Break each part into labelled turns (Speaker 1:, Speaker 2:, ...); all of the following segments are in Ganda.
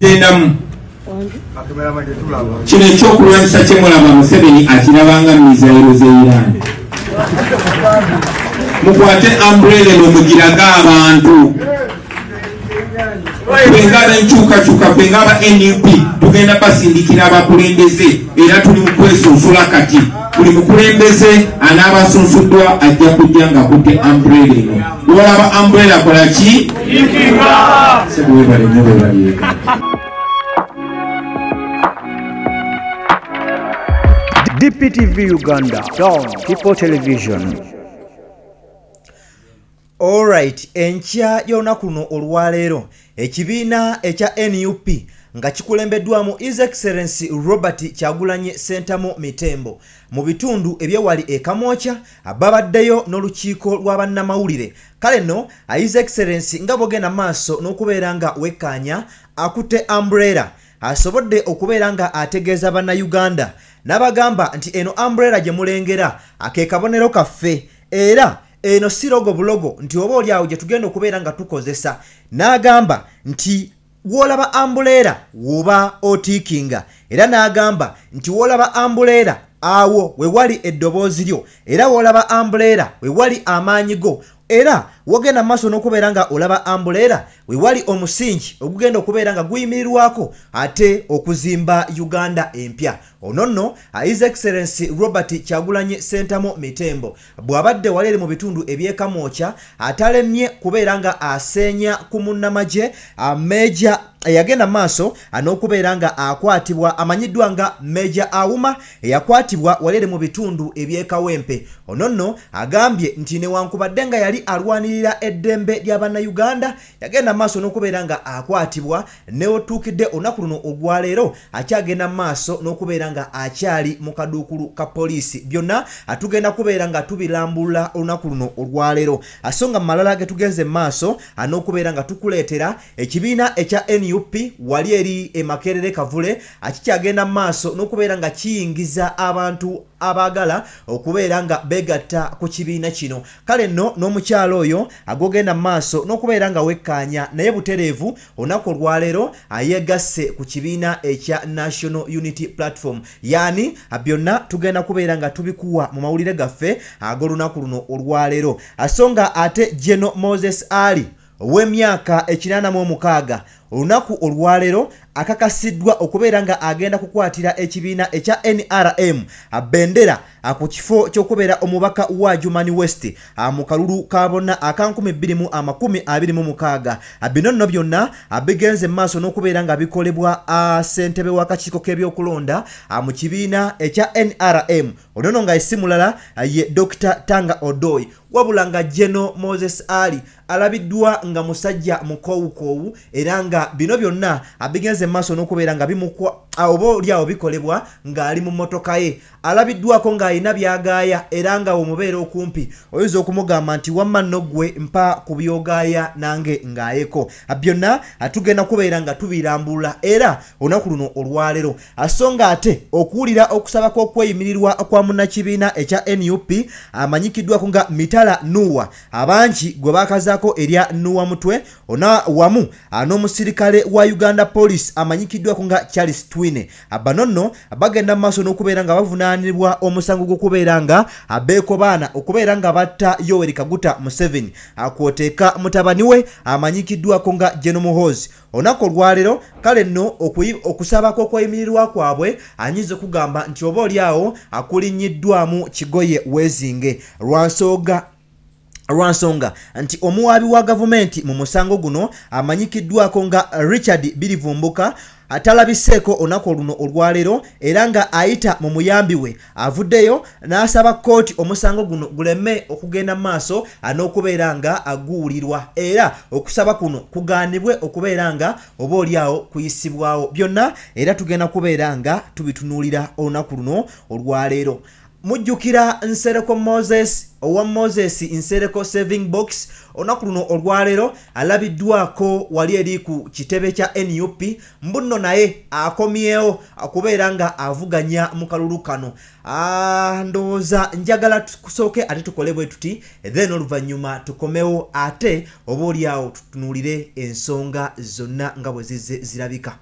Speaker 1: Gendamu kino ekyokulwanyisa kye mulaba Museveni akirabanga mizayiro z'e Iran. Mukwate umbrella nomugiraga abantu. Ffe ng'abenkyukakyuka, ffe ng'aba NUP tugenda basindikira abakulembeze, era tuli mu kwesunsula kati. Buli mukulembeze anaaba asunsuddwa ajja kujja ng'akutte umbrella eno. Olaba umbrella kola ki? Sebo webale nnyo, webale.
Speaker 2: DPTV Uganda, Dawn People Television.
Speaker 3: Alright, enkya y'olunaku luno olwaleero ekibiina ekya NUP nga kikulembeddwamu His Excellency Robert Kyagulanyi Ssentamu Mitembo mu bitundu ebyewali e Kamwokya babaddeyo n'olukiiko lwa bannamawulire. Kale nno His Excellency nga bw'ogenda maaso n'okubeera nga wekkaanya akutte umbrella asobodde okubeera nga ategeeza bannayuganda n'abagamba nti eno umbrella gye mulengera ake kabonero kaffe, era eno si logo bulogo nti oba oli awo gye tugenda okubeera nga tukozesa. N'agamba nti w'olaba umbrella woba otiikinga, era n'agamba nti w'olaba umbrella awo we wali eddoboozi lyo, era w'olaba umbrella we wali amaanyi go, era wogenda maaso n'okubeera nga olaba umbrella we wali omusingi ogugenda okubeera nga guyimirirwako ate okuzimba Uganda empya. Ono nno His Excellency Robert Kyagulanyi Ssentamu Mitembo bw'abadde wali eri mu bitundu eby'e Kamwokya atalemye kubeera nga aseenya ku munnamagye Major eyagenda maaso n'okubeera nga akwatibwa amanyiddwa nga Major Auma eyakwatibwa wali eri mu bitundu eby'e Kawempe. Ono nno agambye nti newankubadde nga yali alwanirira eddembe lya bannayuganda yagenda maaso n'okubeera nga akwatibwa, neotuukidde olunaku luno ogwaleero akyagenda maaso n'okubeera nga akyali mu kaduukulu ka poliisi. Byonna atugenda kubeera nga tubilambulula olunaku luno olwaleero. Asonga malala ge tugenze maaso n'okubeera nga tukuleetera ekibiina ekya NUP wali eri e Makerere Kavule akikyagenda maaso n'okubeera nga kiyingiza abantu abaagala okubeera nga beegatta ku kibiina kino. Kale nno n'omukyalo oyo agogenda maaso n'okubeera nga wekkaanya naye butereevu olunaku olwaleero ayeegasse ku kibiina ekya National Unity Platform. Yaani byonna tugenda kubeera nga tubikuwa mu mawulire gaffe ag'olunaku luno olwaleero. Asonga ate General Moses Ali ow'emyaka 86 olunaku olwaleero akakasiddwa okubeera nga agenda kukwatira ekibiina ekya NRM bendera ku kifo ky'okubeera omubaka wa Jumani West mu kalulu ka bonna aka 2026. Bino nno byonna bigenze maaso n'okubeera nga bikolebwa ssentebe w'akakiiko k'ebyokulonda mu kibiina ekya NRM. Ono nno nga si mulala ye Dr. Tanga Odoi. Wabula nga General Moses Ali alabiddwa nga musajja mukoowukoowu, era nga bino byonna abigenze maaso n'okubeera nga bimukwa oba oli awo bikolebwa ng'ali mu mmotoka ye. Alabiddwako ng'alina byagaaya, era nga omubeera okumpi oyinza okumugamba nti wamma nno ggwe mpa ku byogaaya nange ng'ayeko. Byonna tugenda kubeera nga tubirambulula era olunaku luno olwaleero. Asonga ate okuwulira okusaba kw'okweyimirirwa kwa munnakibiina ekya NUP amanyikiddwako nga Mitala Nuwa, abangi gwe bakazaako erya Nuwa Mutwe, ona wamu n'omusirikale wa Uganda Police amanyikiddwako nga Charles Twine. Bano nno bagenda maaso n'okubeera nga bavunaanibwa omusango gw'okubeera nga abeekobaana okubeera nga batta Yoweri Kaguta Museveni kwoteeka mutabani we amanyikiddwako nga General Muhoozi. Olunaku olwaleero kale nno okusaba kw'okweyimirirwa kwabwe ayinza okugamba nti oba oli awo akulinnyiddwamu kigoye weezinge lwansonga nti omuwaabi wa gavumenti mu musango guno amanyikiddwako nga Richard Birivumbuka atalabiseeko olunaku luno olwaleero, era nga ayita mu muyambi we avuddeyo n'asaba kkooti omusango guno guleme okugenda maaso n'okubeera nga aguwulirwa, era okusaba kuno kugaanibwe okubeera nga oba oli awo kuyisibwawo. Byonna era tugenda kubeera nga tubitunuulira olunaku luno olwaleero. Mujjukira Nsereko Moses owa Moses Nsereko Saving Box olunaku luno olwaleero alabiddwako wali eri ku kitebe kya NUP, mbunno naye akomyewo okubeera nga avuganya mu kalulu kano. Ndowooza njagala tusooke ate tukole bwe tuti, then oluvannyuma tukomewo ate oba oli awo tutunuulire ensonga zonna nga bwe zizze zirabika.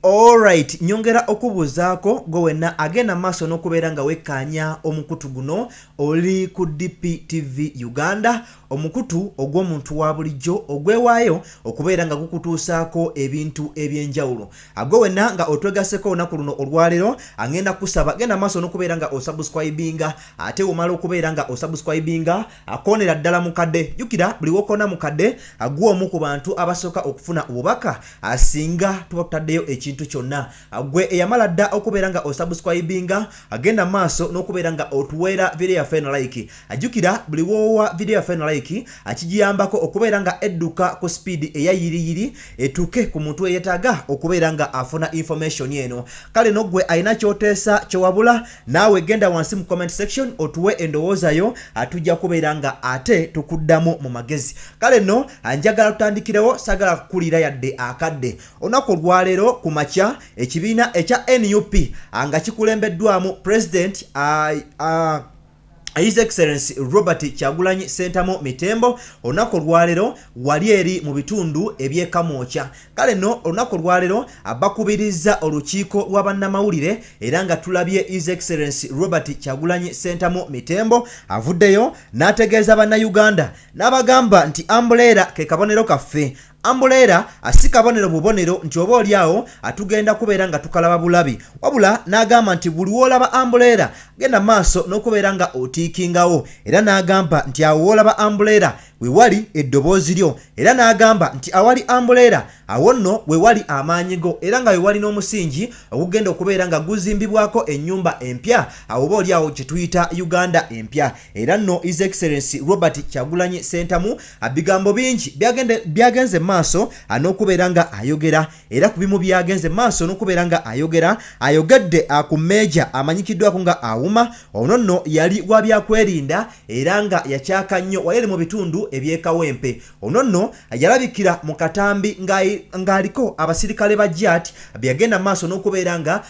Speaker 3: Alright, nyongera okubuzaako gwe wenna agenda maaso n'okubeera nga wekkaanya omukutu guno oli ku DPTV Uganda, omukutu ogw'omuntu wa bulijjo ogwewaayo okubeera nga gukutuusaako ebintu ebyenjawulo. Gwe wenna nga otwegasseko olunaku luno olwaleero, agenda kusaba genda maaso n'okubeera nga osubscribinga, ate omala okubeera nga osubscribinga akoonera ddala mukadde. Jjukira buli w'okoona mukadde gwe omu ku bantu abasooka okufuna obubaka asinga tuba tutaddeyo ekintu kyonna. Gwe eyamala dda okubeera nga osubscribinga agenda maaso n'okubeera nga otuweera video yaffe eno like. Ajjukira buli w'owa video yaffe eno like akigiyambako okubeera nga edduka ku speed eya yiriyiri etuuke ku muntu eyeetaaga okubeera nga afuna information eno. Kale no gwe alina ky'oteesa kyewabula naawe genda wansi mu comment section otuwe endowooza yo, atujja kubeera nga ate tukuddamu mu magezi. Kale nno njagala tutandikirewo, saagala kukulira yadde akadde. Olunaku olwaleero ku makya ekibiina ekya NUP nga kikulembeddwamu President His Excellency Robert Kyagulanyi Ssentamu Mitembo olunaku olwaleero wali eri mu bitundu eby'e Kamwokya. Kale nno olunaku olwaleero bakubiriza olukiiko lwa bannamawulire era nga tulabye His Excellency Robert Kyagulanyi Ssentamu Mitembo avuddeyo n'ategeeza bannayuganda n'abagamba nti ambuleera ke kabonero kaffe. Ambuleera si kabonero bubonero nti oba oli awo atugenda kubeera nga tukalaba bulabi, wabula n'agamba nti buli w'olaba ambuleera genda maaso n'okubeera nga otiikingawo, era n'agamba nti awo w'olaba ambuleera we wali eddoboozi lyo, era n'agamba nti awali ambuleera awo nno we wali amaanyi go, era nga we wali n'omusingi ogugenda okubeera nga guzimbibwako ennyumba empya awo oba oli awo kye tuyita Uganda empya. Era nno His Excellency Robert Kyagulanyi Ssentamu bigambo bingi byagenze maaso n'okubeera nga ayogera, era ku bimu byagenze maaso n'okubeera nga ayogera ayogedde ku meeja amanyikiddwako nga Awuma. Ono nno yali wa byakwerinda era nga yakyaka nnyo wali eri mu bitundu eby'e Kawempe. Ono nno yalabikira mu katambi ng'aliko abasirikale ba JAT byagenda maaso n'okubeera nga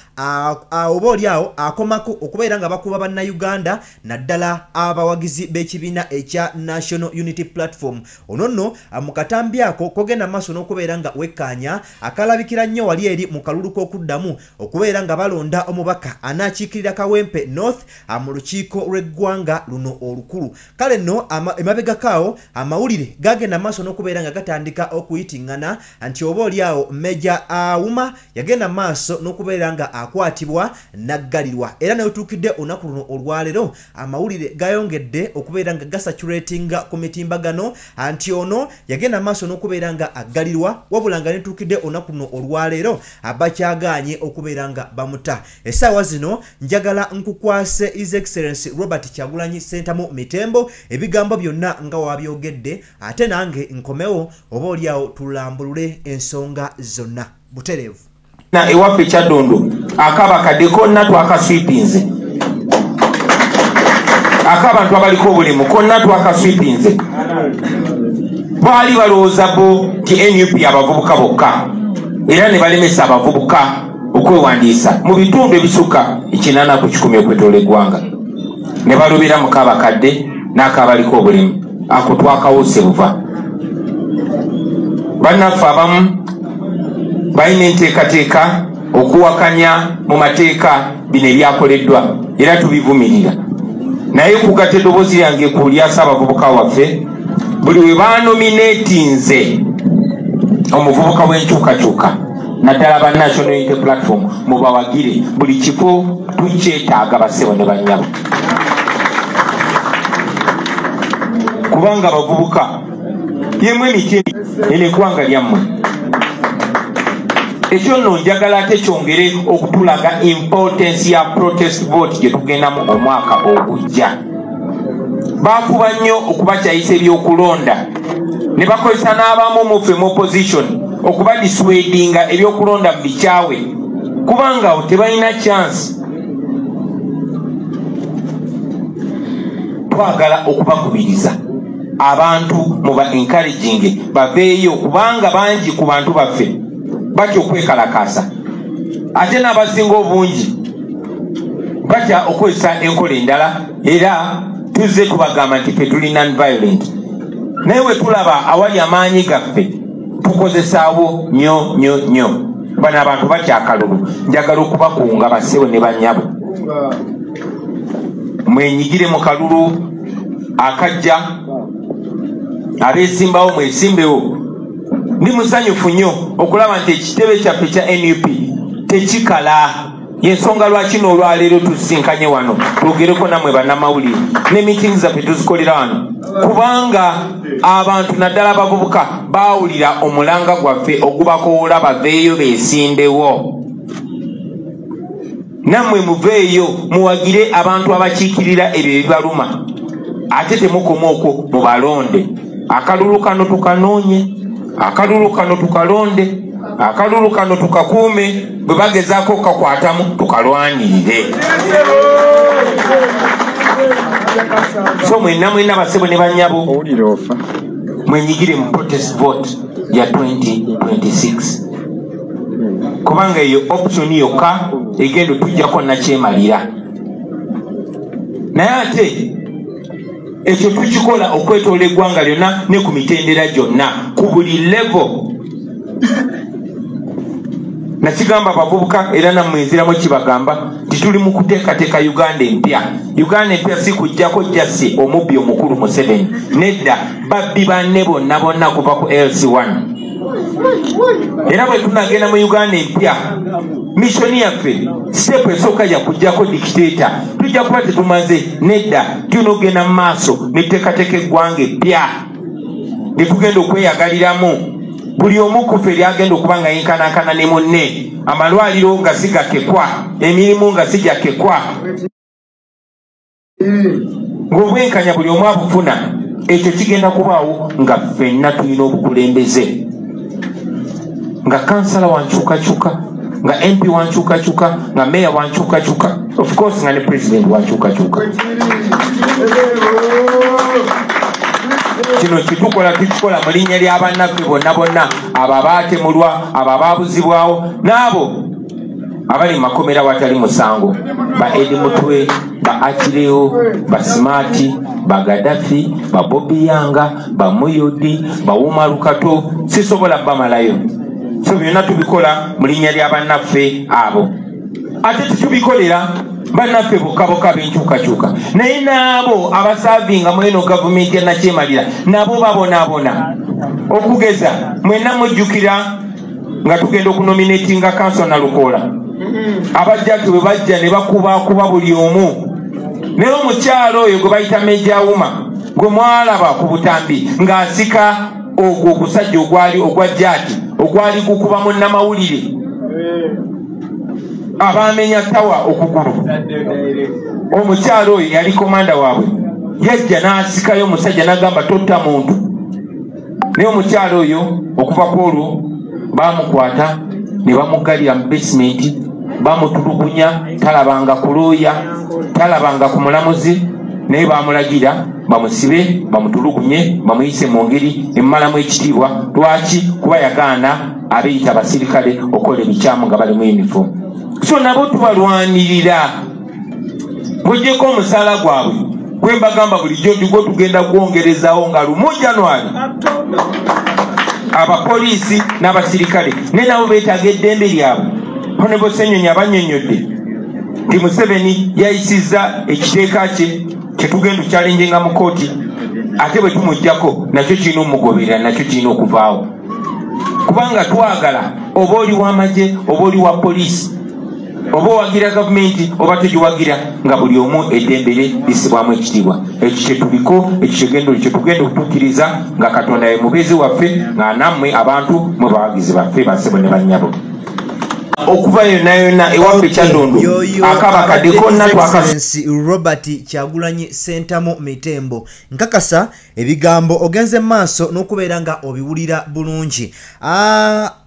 Speaker 3: oba oli awo akomako okubeera nga bakuba bannayuganda naddala abawagizi b'ekibiina ekya National Unity Platform. Ono nno mu katambi ako kogenda maaso n'okubeera nga wekkaanya akalabikira nnyo wali eri mu kalulu k'okuddamu okubeera nga balonda omubaka anaakiikirira Kawempe North mu lukiiko lw'eggwanga luno olukulu. Kale nno emabegako awo amawulire gagenda maaso n'okubeera nga gatandika okuyitiŋŋana nti oba oli awo Meja Awuma yagenda maaso n'okubeera nga akwatibwa n'aggalirwa, era newetuukidde olunaku luno olwaleero amawulire gayongedde okubeera nga gasaturatinga ku mitimbagano nti ono yagenda maaso n'okubeera nga aggalirwa, wabula nga netuukidde olunaku luno olwaleero abakyagaanye okubeera nga bamuta. Essaawa zino njagala nkukwase His Excellency Robert Kyagulanyi Ssentamu Mitembo ebigambo byonna nga wabyogedde, ate nange nkomewo oba oli awo tulambulule ensonga zonna butereevu.
Speaker 1: Na ewaffe Kyaddondo akabakadde konna twakaswipinze, ak'abantu abaliko obulimu konna twakaswipinze. Baali balowooza bo nti NUP abavubuka bokka, era ne balemesa abavubuka okwewandiisa mu bitundu ebisukka 8 ku 100 okwetoola eggwanga, ne balubira mu kabakadde n'akabaliko obulimu. Ako twakawuse buva. Bannaffe abamu balina enteekateeka okuwakanya mu mateeka bino ebyakoleddwa, era tubivumirira. Naye okugatta eddoboozi lyange ku lyasa abavubuka waffe, buli we baanominatinze omuvubuka w'enkyukakyuka naddala ba National Unity Platform mubawagire, buli kifo tukyetaaga bassebo ne bannyabo, kubanga abavubuka yemwe emiti eno eggwanga lyammwe. Ekyo nno njagala ate kyongere okutulaga importance ya protest vote gye tugendamu omwaka ogujja. Baafuba nnyo okubakyayisa ebyokulonda ne bakozesa n'abamu muffe mu opposition okubadissuadinga ebyokulonda mu bikyawe, kubanga awo tebalina chance. Twagala okubakubiriza abantu muba encouraging baveeyo, kubanga bangi ku bantu baffe batya okwekalakaasa, ate n'abasinga obungi batya okukozesa enkola endala. Era tuzze tubagamba nti ffe tuli non-violent, naye we tulaba awali amaanyi gaffe tukozesaawo nnyo nnyo nnyo. Bano abantu batya akalulu. Njagala okubakunga, bassebo ne bannyabo, mwenyigire mu kalulu akajja. Abeesimbawo, mwesimbewo. Ndi musanyufu nnyo okulaba nti ekitebe kyaffe kya NUP tekikala. Yensonga lwaki n'olwaleero tusisinkanye wano twogereko nammwe bannamawulire, ne meeting zaffe tuzikolera wano, kubanga abantu naddala abavubuka baawulira omulanga gwaffe ogubakowoola baveeyo beesimbewo. Nammwe muveeyo muwagire abantu abakiikirira ebyo ebibaluma, ate temukoma okwo, mubalonde. Akalulu kano tukanoonye, akalulu kano tukalonde, akalulu kano tukakuume. Bwe bagezaako okukakwatamu, tukalwanirire. So mwenna mwenna, basebo ne bannyabo, mwenyigire mu protest vote ya 2026, kubanga eyo option yokka egenda otujjako nakyemalira. Naye ate ekyo tukikola okwetoola eggwanga lyonna ne ku mitendera gyonna, ku buli level. Nakigamba abavubuka, era nammwe nziramu kibagamba nti tuli mu kuteekateeka Uganda empya. Uganda empya si kujjako just omubbi omukulu Museveni, nedda, babbi banne bonna bonna kuva ku LC1. Era bwe tunagenda mu Uganda empya, mission yaffe, step esooka ya kujjako dictator. Tujja kuba tetumaze, nedda, tulina okugenda mu maaso netuteekateeka eggwanga eppya lyetugenda okweyagaliramu, buli omu kufe lyagenda okuba nga yenkanankana ne munne, amalwaliro nga sigakekwa, emirimu nga sijakekwa, ng'obwenkanya buli omu abufuna. Ekyo kigenda kubaawo nga ffenna tulina obukulembeze, nga kansala wankyukakyuka, nga MP wankyukakyuka, nga meya wankyukakyuka, of course nga ne president wankyukakyuka. Kino kitukola, tukikola mu linnya ly'abannaffe bonna bonna, abo abaatemulwa, abo abaabuzibwawo, n'abo abali mu makomera watali musango, ba Eddie Mutwe, ba Achileo, ba Smart, ba Gaddafi, ba Bobi Yanga, ba Muyodi, ba Umaru Kato, sisobola bamalayo. So byonna tubikola mu linnya ly'abannaffe abo. Ate tetubikolera bannaffe bokka bokka b'enkyukakyuka, naye n'abo abasaavinga mu eno gavumenti ya nakyemalira nabo babonaabona. Okugeza, mwenna mujjukira nga tugenda okunominatinga kanso Nalukoola, abajjaki bwe bajja ne bakubakuba buli omu. Naye omukyalo oyo gwe bayita Mejawuma, gwe mwalaba ku butambi ng'asika ogwo ogusajja ogwali ogwa jaaki ogwali gukuba munnamawulire abamenya tawa okugulu, omukyalo oyo yali komanda waabwe. Yajja n'asikayo omusajja n'agamba, "Totta muntu." Naye omukyalo oyo okuva ku olwo bamukwata ne bamuggalira mu basement, bamutulugunya, talabanga ku looya, talabanga ku mulamuzi, naye bamulagira bamusibe, bamutulugunye, bamuyise mu ngeri emmalamu ekitiibwa. Lwaki? Kuba yagaana abeeyita abasirikale okukola ebikyamu nga bali mu uniform. So nabo tubalwanirira. Ng'ogyeko omusaala gwabwe gwe mbagamba bulijjo nti gwe tugenda gwongerezawo nga 1 January, abapoliisi n'abasirikale naye nabo beetaaga eddembe lyabwe. Honorable Ssenyonyi abannyonnyodde nti Museveni yayisizza ekiteeka kye kyetugenda okukyalenjenga mu kooti, ate bwe tumugjako nakyo kirina omugoberera, nakyo kirina okuvaawo, kubanga twagala oba oli w'amagye oba oli wa poliisi oba owagira gavumenti oba togiwagira, nga buli omu eddembe lye lisibwamu ekitiibwa. Ekyo kyetuliko, ekyo kyetugenda okutuukiriza nga Katonda ye mubeezi waffe, nga nammwe abantu mwe bawagizi baffe. Basebo ne bannyabo, okuva yonna yonna ewaffe Kyaddondo akaba kadde konna twaka
Speaker 3: Robert Kyagulanyi Ssentamu Mitembo, nkakasa ebigambo ogenze maaso n'okubeera nga obiwulira bulungi.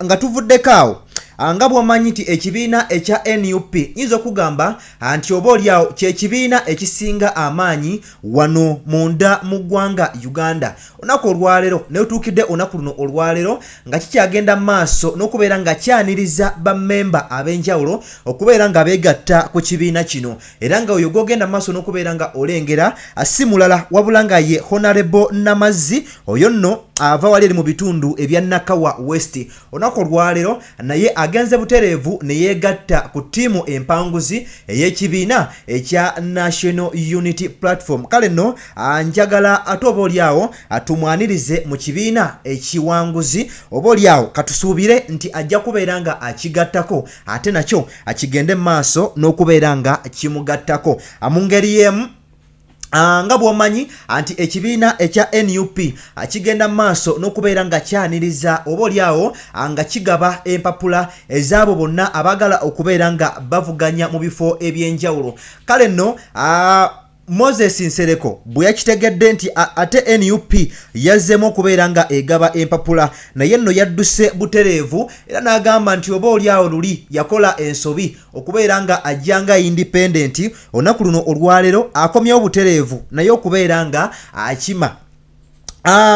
Speaker 3: Nga tuvuddeko awo, nga bw'omanyi nti ekibiina ekya NUP, nyinza okugamba nti oba oliawo kyekibiina ekisinga amaanyi wano munda mu ggwanga Uganda. Olunaku olwaleero netuukidde olunaku luno olwaleero nga kikyagenda mu maaso n'okubeera nga kyaniriza bammemba ab'enjawulo okubeera nga beegatta ku kibiina kino, era nga oyo gw'ogenda mu maaso n'okubeera nga olengera si mulala wabula nga ye Honorable Namazzi oyo nno. ava wali eri mu bitundu ebya Nakawa West. Olunaku olwaleero naye agenze butereevu ne yeegatta ku ttiimu empanguzi ey'ekibiina ekya National Unity Platform. Kale nno njagala ate oba oliawo tumwanirize mu kibiina ekiwanguzi, oba oliawo katusuubire nti ajja kubeera nga akigattako ate nakyo akigende mu maaso n'okubeera nga kimugattako. Mu ngeri y'emu nga bw'omanyi anti ekibiina ekya NUP kigenda maaso n'okubeera nga kyaniriza oba oliawo nga kigaba empapula ezaabo bonna abaagala okubeera nga bavuganya mu bifo ebyenjawulo. Kale nno Moses Nsereko bwe yakitegedde nti ate NUP yazzeemu okubeera nga egaba empapula, naye nno yadduse butereevu era n'agamba nti oba oliawo luli yakola ensobi okubeera nga ajja nga independent. Olunaku luno olwaleero akomyewo butereevu naye okubeera nga akima.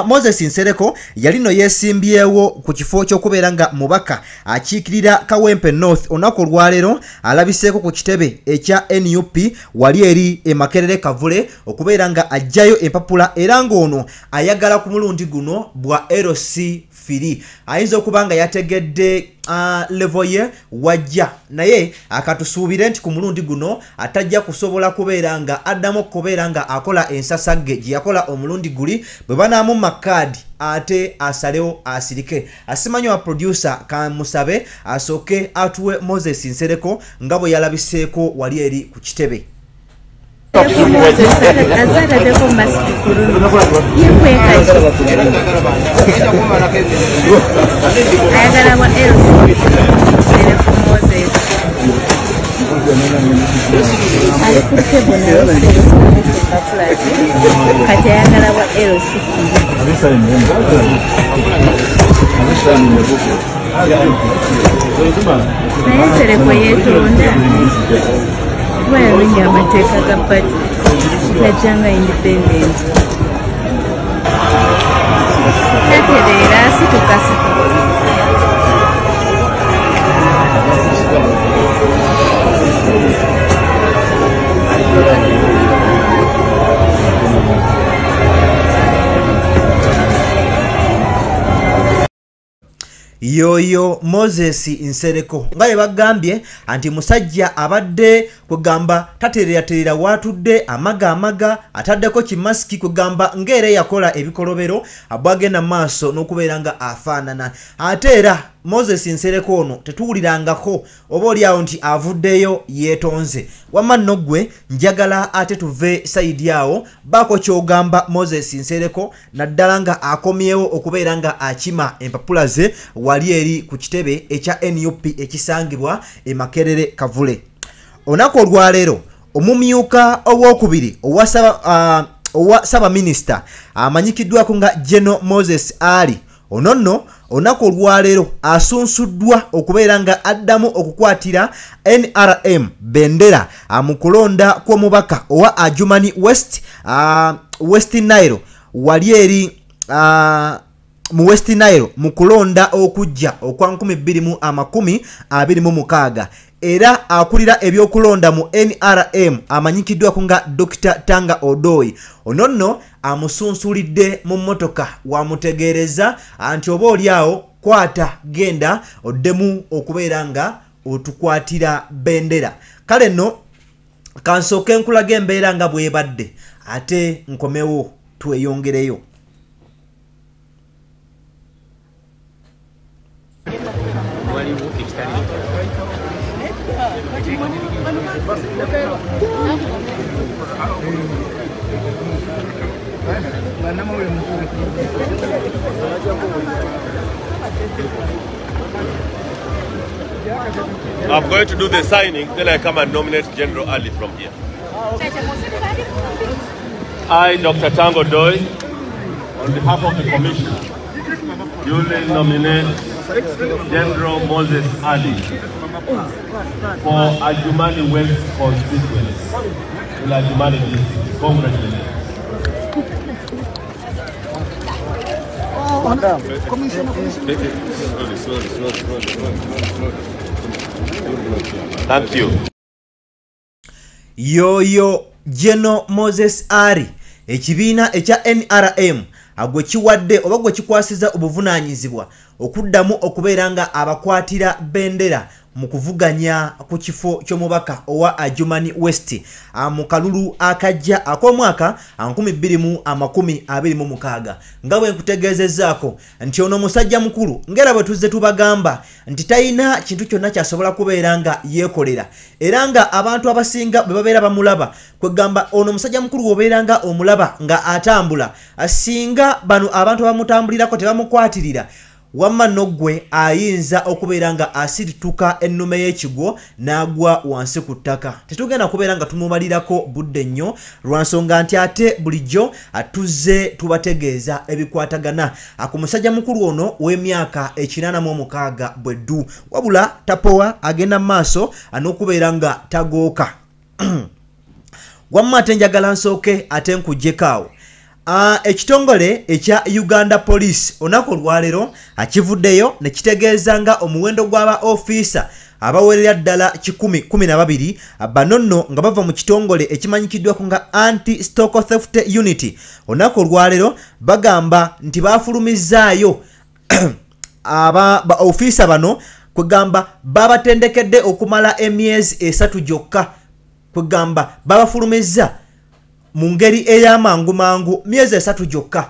Speaker 3: Moses Nsereko yali no yeesimbyewo ku kifo ky'okubeera nga mubaka akiikirira Kawempe North. Olunaku olwaleero alabiseeko ku kitebe ekya NUP wali eri e Makerere Kavule okubeera nga ajjayo empapula, era ng'ono ayagala ku mulundi guno bwa LC Firi. Ayinza okuba nga yategedde level ye wajja, naye akatusuubire nti ku mulundi guno atajja kusobola kubeera nga addamu okubeera nga akola ensasagge gye yakola omulundi guli bwe banaamumma kaadi ate asalewo asirike. Asimanyi wa producer kamusabe asooke atuwe Moses Nsereko nga bwe yalabiseeko wali eri ku kitebe.
Speaker 4: Wayamenya amateeka ga party tajjanga independent. Tatereera asituka situka.
Speaker 3: Yoyo Moses Nsereko nga ye bagambye anti musajja abadde kugamba tatereeratereera waatudde amaga amaga ataddeko kimasiki kugamba ng'era yakola ebikolobero bwagenda maaso n'okubeera nga afaanana. Ate era Moses Nsereko ono tetuwulirangako oba oliawo nti avuddeyo yeetonze. Wamma nno ggwe njagala ate tuve sayidi awo baako ky'ogamba Moses Nsereko naddala nga akomyewo okubeera nga akima empapula ze wali eri ku kitebe ekya NUP ekisangibwa e Makerere Kavule. Olunaku olwaleero omumyuka owokubiri owa ssaabaminisita amanyikiddwako nga General Moses Ali ono nno olunaku olwaleero asunsuddwa okubeera nga addamu okukwatira NRM bendera mu kulonda kw'omubaka owa Adjumani West, West Nile wali eri mu West Nile mu kulonda okujja okwa 2026. Era akulira ebyokulonda mu NRM amanyikiddwako nga Dr. Tanga Odoi. Ono nno amusunsulidde mu mmotoka wamutegeereza anti oba oliawo kwata genda oddemu okubeera nga otukwatira bendera. Kale nno kansooke nkulaga embeera nga bw'ebadde ate nkomewo tweyongereyo.
Speaker 5: I'm going to do the signing, then I come and nominate General Ali from here. I, Dr. Tango Doi, on behalf of the Commission, duly nominate General Moses Ali for Adjumani West constituency in Adjumani District. Congratulations. Thank you.
Speaker 3: Yoyo General Moses Ali ekibiina ekya NRM gwe kiwadde oba gwe kikwasiza obuvunaanyizibwa okuddamu okubeera nga abakwatira bendera mu kuvuganya ku kifo ky'omubaka owa Adjumani West mu kalulu akajja ak'omwaka 2026. Nga bwe nkutegeezezzaako nti ono musajja mukulu ngera bwe tuzze tubagamba nti talina kintu kyonna kyasobola kubeera nga yeekolera, era nga abantu abasinga bwe babeera bamulaba kwegamba ono musajja mukulu bw'obeera nga omulaba nga atambula, singa bano abantu abamutambulirako tebamukwatirira, wamma nno ggwe ayinza okubeera nga asirituka ennume y'ekigwo n'agwa wansi ku ttaka. Tetugenda kubeera nga tumumalirako budde nnyo lwa nsonga nti ate bulijjo tuzze tubategeeza ebikwatagana ku musajja mukulu ono w'emyaka 86 bwe ddu, wabula tapowa agenda mu maaso n'okubeera nga tagooka. Wamma ate njagala nsooke ate nkuggyeko awo. Ekitongole ekya Uganda Police olunaku olwaleero akivuddeyo ne kitegeeza nga omuwendo gw'aba ofiisa abawerera ddala 112 bano nno nga bava mu kitongole ekimanyikiddwako nga Anti Stock Theft Unit. Olunaku olwaleero bagamba nti baafulumizzaayo aba ba ofiisa bano, kwegamba babatendekedde okumala emyezi 3 gyokka, kwegamba babafulumizza mu ngeri ey'amangu mangu myezi 3 gyokka.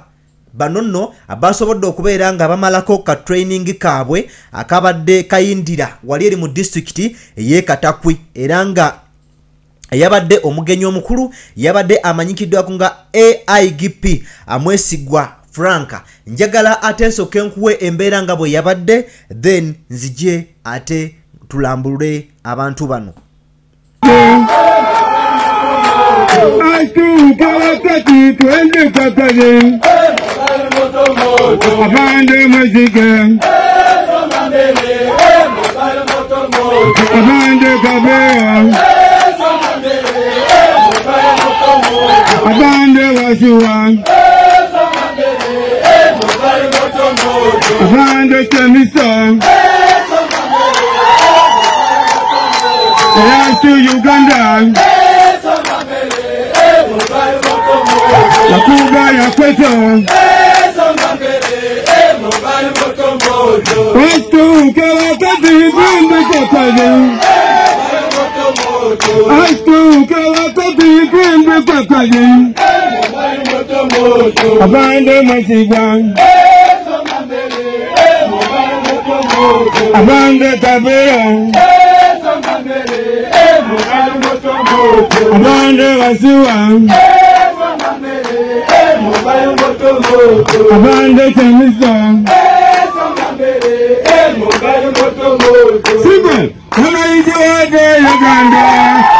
Speaker 3: Bano nno abasobodde okubeera nga bamalako ka training kaabwe akabadde kayindira wali eri mu disitulikiti ey'e Katakwi, era nga yabadde omugenyi omukulu yabadde amanyikiddwako nga AIGP Amwesigwa Frank. Njagala ate nsooke nkuwe embeera nga bwe yabadde, then nzije ate tulambulule abantu bano.
Speaker 6: Atuka wakati twende kakali afande Mwesige afande Kabea afande Wasiwa afande Chamisa to Uganda Yakuba yakweto Atuka wakati twende kakali Atuka wakati twende kakali Afande Mwesigwa Afande Kabea Afande Wasiwa Afande Chamisa Simba wananchi wote Uganda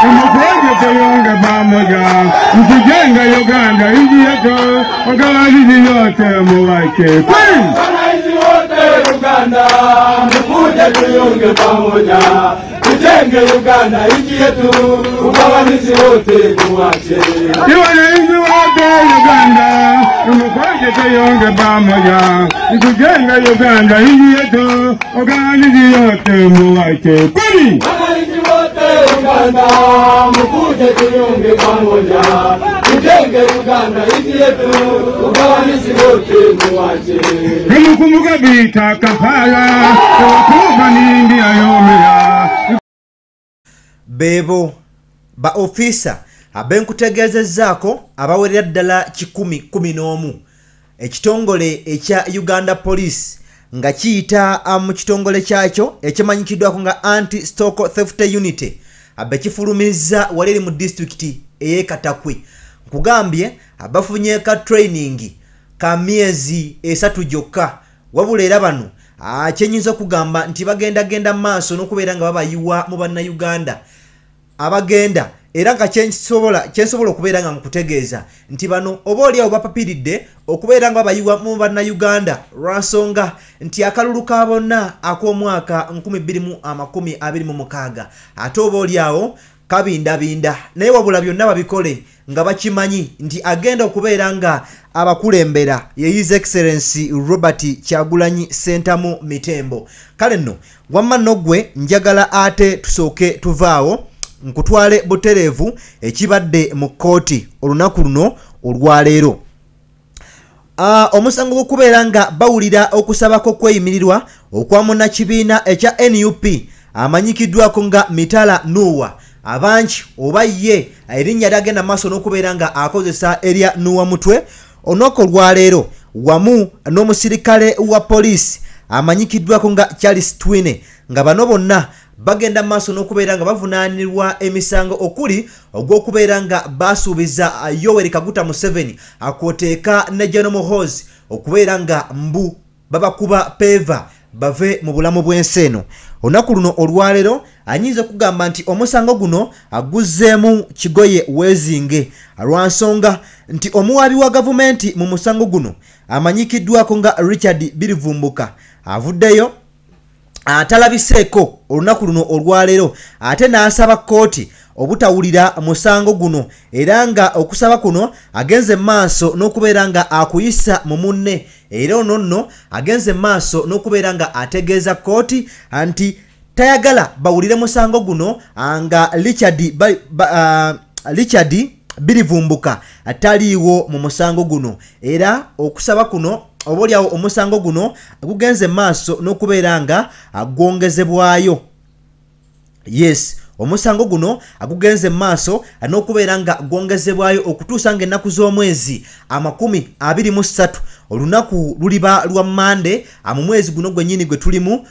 Speaker 6: mkuje tuunge pamoja mtujenge Uganda nchi yetu wakaazi yote muwache.
Speaker 7: Wananchi wote Uganda mkuje tuunge pamoja tujenge Uganda nchi yetu ugawanisi wote muwache.
Speaker 6: Wananchi wote Uganda mkuje tuunge pamoja tujenge Uganda nchi yetu ugawanisi yote muwache.
Speaker 7: Wananchi wote Uganda mkuje tuunge pamoja tujenge Uganda nchi yetu ugawanisi wote muwache.
Speaker 6: Nimukumbuka vita Kampala wakuba nindi ayomera.
Speaker 3: Bebo ba ofisa abenkutegeezezzaako abawerera ddala 111 ekitongole ekya Uganda Police nga kiyita mu kitongole kyakyo ekimanyikiddwako nga Anti Stock Theft Unit abekifulumizza wali eri mu disitulikiti ey'e Katakwi. Nkugambye abafunye ka training ka myezi 3 gyokka, wabula era bano kyenyinza okugamba nti bagendagenda mu maaso n'okubeera nga babayiwa mu bannayuganda abagenda, era nga kyensobola okubeera nga nkutegeeza nti bano oba oliawo bapapiridde okubeera nga babayiwa mu bannayuganda lwa nsonga nti akalulu ka bonna ak'omwaka 2026 ate oba oliawo kabindabinda, naye wabula byonna babikole nga bakimanyi nti agenda okubeera nga abakulembera ye His Excellency Robert Kyagulanyi Ssentamu Mitembo. Kale nno wamma nno ggwe njagala ate tusooke tuvaawo nkutwale butereevu ekibadde mu kkooti olunaku luno olwaleero. Omusango gw'okubeera nga bawulira okusabako kweyimirirwa okwa munnakibiina ekya NUP amanyikiddwako nga Mitala Nuwa, abangi oba ye erinnya lyagenda maaso n'okubeera nga akozesa erya Nuwa Mutwe, olunaku olwaleero wamu n'omusirikale wa poliisi amanyikiddwako nga Charles Twine, nga bano bonna bagenda maaso n'okubeera nga bavunaanirwa emisango okuli ogw'okubeera nga basuubiza Yoweri Kaguta Museveni akwoteeka ne General Muhoozi okubeera nga mbu babakuba peva bave mu bulamu bw'ensi eno. Olunaku luno olwaleero ayinza okugamba nti omusango guno aguzzeemu kigoye weezinge lwa nsonga nti omuwaabi wa gavumenti mu musango guno amanyikiddwako nga Richard Birivumbuka avuddeyo atalabiseeko olunaku luno olwaleero ate n'asaba kkooti obutawulira musango guno, era nga okusaba kuno agenze maaso n'okubeera nga akuyisa mu munne, era ono nno agenze maaso n'okubeera nga ategeeza kkooti nti tayagala bawulire musango guno nga Richard Birivumbuka ataliiwo mu musango guno. Era okusaba kuno oba oliawo omusango guno gugenze maaso n'okubeera nga gwongezebwayo. Yes, omusango guno agugenze maaso n'okubeera nga gwongezebwayo okutuusa ng'ennaku z'omwezi 23, olunaku luliba lwa Mande mu mwezi guno gwennyini gwe tulimu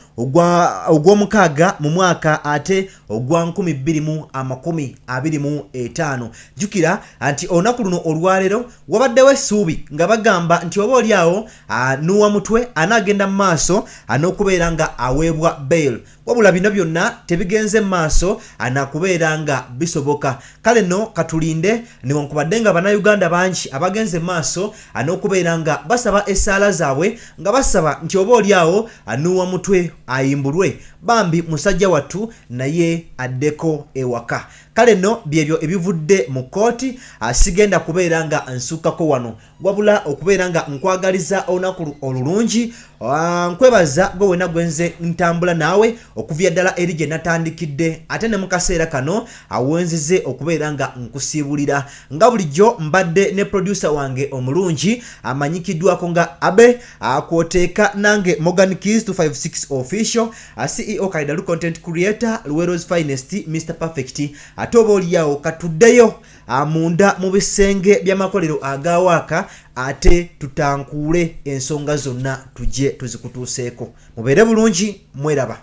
Speaker 3: ogw'omukaaga mu mwaka ate ogwa 2025. Jjukira nti olunaku luno olwaleero wabaddewo essuubi nga bagamba nti oba oliawo Nuwa Mutwe anaagenda mu maaso n'okubeera nga aweebwa bail, wabula bino byonna tebigenze mu maaso anakubeera nga bisoboka. Kale nno katulinde, newankubadde nga bannayuganda bangi abagenze mu maaso n'okubeera nga basaba essaala zaabwe nga basaba nti oba oliawo Nuwa Mutwe ayimbulwe, bambi musajja wattu naye addeko ewaka. Kale nno byebyo ebivudde mu kkooti, sigenda kubeera nga nsukkako wano, wabula okubeera nga nkwagaliza olunaku olulungi. Nkwebaza gwe wena gwenze ntambula naawe okuvya ddala eri gye natandikidde, ate ne mu kaseera kano awenzize okubeera nga nkusiibulira. Nga bulijjo mbadde ne producer wange omulungi amanyikiddwako nga Abe, akwoteeka nange Morgan Keys 256 Official, CEO Kaidalu Content Creator, Luwero's Finest, Mr Perfect. Ate oba oliawo katuddeyo munda mu bisenge by'amakolero agawaaka ate tutankuule ensonga zonna tujje tuzikutuuseeko. Mubeere bulungi, mweraba.